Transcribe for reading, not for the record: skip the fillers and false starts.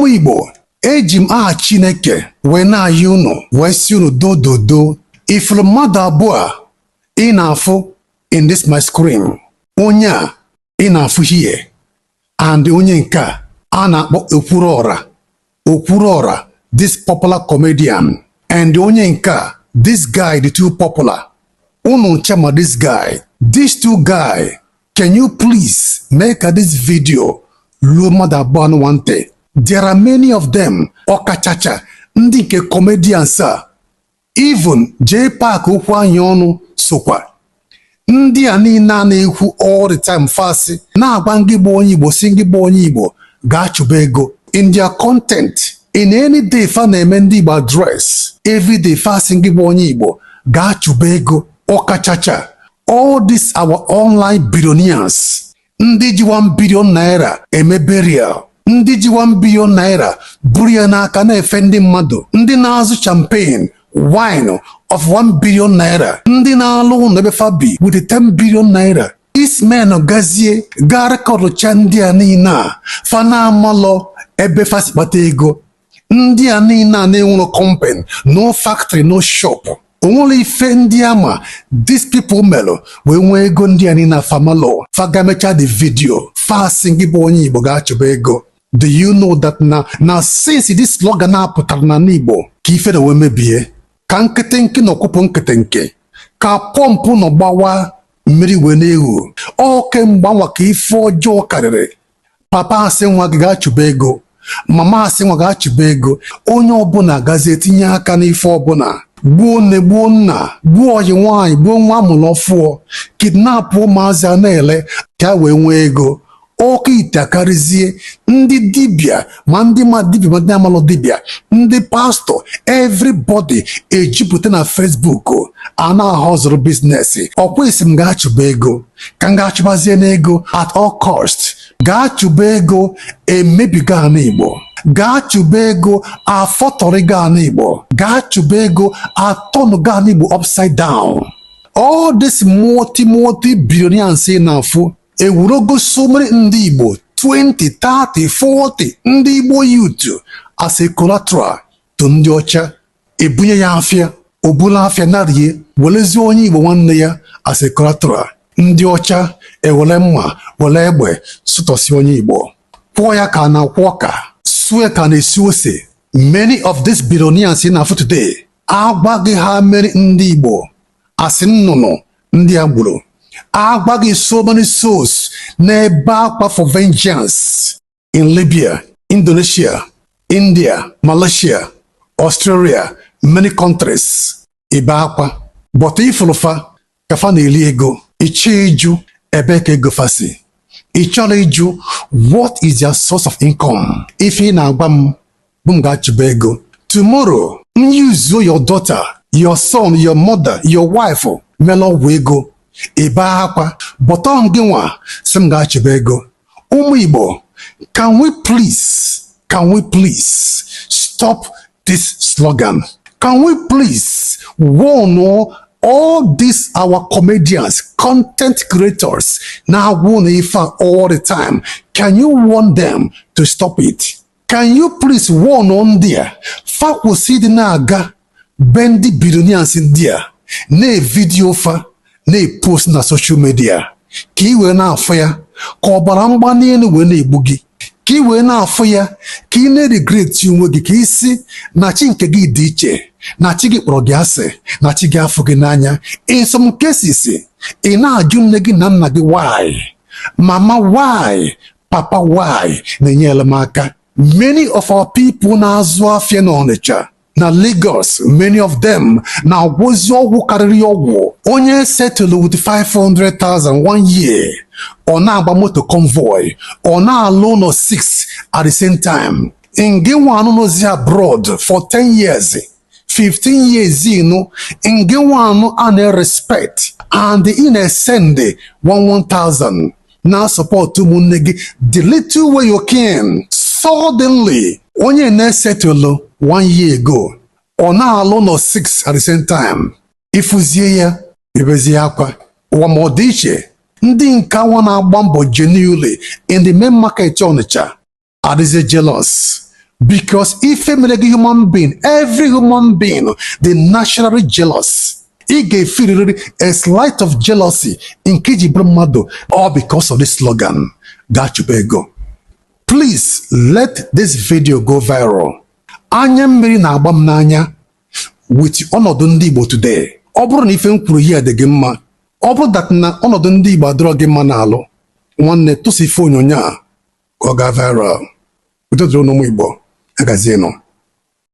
Ụmụ Igbo, eji m aha Chineke wee na-ayọ unu, wee sị unu dododo. Ifuru mmadụ abụọ a ị na-afụ in this my screen, onye a ị na-afụ here and onye nke a a na-akpọ Okwuluọra, Okwuluọra, this popular comedian, and onye nke a, this guy, the too popular, unu nchema this guy, these two guy. Can you please make this video ruo mmadụ abụọ anụ ntị? There are many of them, ọkachacha ndị nke comedians a, even J Park, okwu anyị ọnụ sokwa ndị a niile a na-ekwu all the time, fasị na-agwa ngị bụ onye Igbo, si ngị bụ onye Igbo gaa chụba ego. In their content, in any day fa na-eme ndị Igbo address, every day fasị ngị bụ onye Igbo gaa chụba ego, ọkachacha all these our online billionaires, ndị ji 1 billion naira eme burial, ndị ji 1 billion naira buru ya n'aka na-efe ndị mmadụ, ndị na-azụ champagne wine of 1 billion naira, ndị na-alụ ụlọ ebe fa bi with 10 billion naira. These men gazie gaa rekọdụcha ndị a niile a fa na-amalọ ebe fa si kpata ego. Ndị a niile a na-enwero company, no factory, no shop, onwere ife ndị ama these people melụ wee nwee ego ndị a niile afamalọ. Fa ga-emecha the video, fa sị gị bụ onye Igbo ga-achụba ego. Do you know that na since this slogan apụtara na Igbo ka ife na wee mebie, ka nkịtị nkị na ọkwụpụ nkịtị nke ka pọmpụ nọ gbawa mmiri wee na-ewu ọ kemgbe anwa ka ife ọjọọ karịrị. Papa asị nwa gị gaa chụba ego, mama asị nwa gaa chụba ego, onye ọbụla gazi etinye aka n'ife ọbụla, gbuo nne, gbuo nna, gbuo ọyị nwaanyị, gbuo nwa amụrụ ọfụọ, kidnap ụmụazị a na-ele ka wee nwee ego. Oke ite akarịzie ndị dibịa, ma ndị ma dibịa, ma ndị amalụ dibịa, ndị pastọ, everybody ejupụta na Facebook a na-ahọzụrụ business. Ọkwa isi m gaa chụba ego, ka m gaa chụbazie n'ego at all cost. Gaa chụba ego emebiga ana Igbo, gaa chụba ego afọtọrịga ana Igbo, gaa chụba ego atọnụga ana Igbo upside down. All this multi multi billionaires ị na-afụ ewurogo so many ndị Igbo, 20, 30, 40 ndị Igbo youth as a collateral to ndị ọcha, ebunye ya afịa, obula afịa narie, werezie onye Igbo nwanne ya as a collateral. Ndị ọcha ewere mma, were egbe sụtọsi onye Igbo, kwụọ ya ka a na-akwụ ọka, sụọ ya ka a na-esi ose. Many of these billionaires ị na-afụ today, agwaghị ha mere ndị Igbo asị nnụnụ ndị a gburu, agwaghị so many souls na-ebe akwa for vengeance in Libya, Indonesia, India, Malaysia, Australia, many countries ebe akwa. But ifụlụfa ka fa na-eli ego, ịchọ ịjụ ebe ka ego fa si, ị chọrọ ịjụ what is their source of income. Ife ị na-agwa m bụ m ga-achụba ego, tomorrow m use your daughter, your son, your mother, your wife mere ọgwụ ego, ebe akwa bọtọ gị nwa sị m ga-achụba ego. Ụmụ Igbo, can we please, can we please stop this slogan? Can we please warn all these our comedians, content creators na-agwụ na ife a all the time? Can you warn them to stop it? Can you please warn ndị a fa kwụsị ịdị na-aga be ndị billionaires ndị a na-evideo fa na-epost na social media, ka ị wee na-afụ ya ka ọbara mgbali elu wee na-egbu gị, ka ị wee na-afụ ya ka ị na-regret onwe gị, ka isi na chi nke gị dị iche, na chi gị kpọrọ gị asị, na chi gị afụ gị n'anya? In some cases, ị na-ajụ nne gị na nna gị, "Why mama? Why papa? Why?" Na-enyere m aka. Many of our people na-azụ afịa n'Ọnịcha na Lagos, many of them na-agwọzi ọgwụ karịrị ọgwụ. Onye settle with 500,000 one year, ọ na-agba moto convoy, ọ na-alụ ụlọ 6 at the same time. Ngị nwa anụnụzi abroad for 10 years, 15 years inu, ngị nwa anụ a na-respect and ị na-esend 1000 na support ụmụnne gị the little way you can. Suddenly, onye na-esetụlụ one year ago, ọ na-alụ nọ 6 at the same time, ịfụzie ya ebezie akwa ụwa. Ma ọ dị iche, ndị nke nwa na-agba mbọ genuinely in the main market Ọnịcha adịzie jealous. Because ife mere gị human being, every human being dị naturally jealous. Ị ga-efeeliriri a slight of jealousy nke ji bụrụ mmadụ, all because of this slogan, "Gaa chụba ego." Please let this video go viral. Anya mmiri na-agba m n'anya with ọnọdụ ndị Igbo today. Ọ bụrụ na ife m kwuru here dị gị mma, ọ bụrụ that na ọnọdụ ndị Igbo adịrọ gị mma n'alụ, nwanne, tụsa ife onyonyo a ka ọ gaa viral. Udo dịrị unu, ụmụ Igbo. Agazienụ.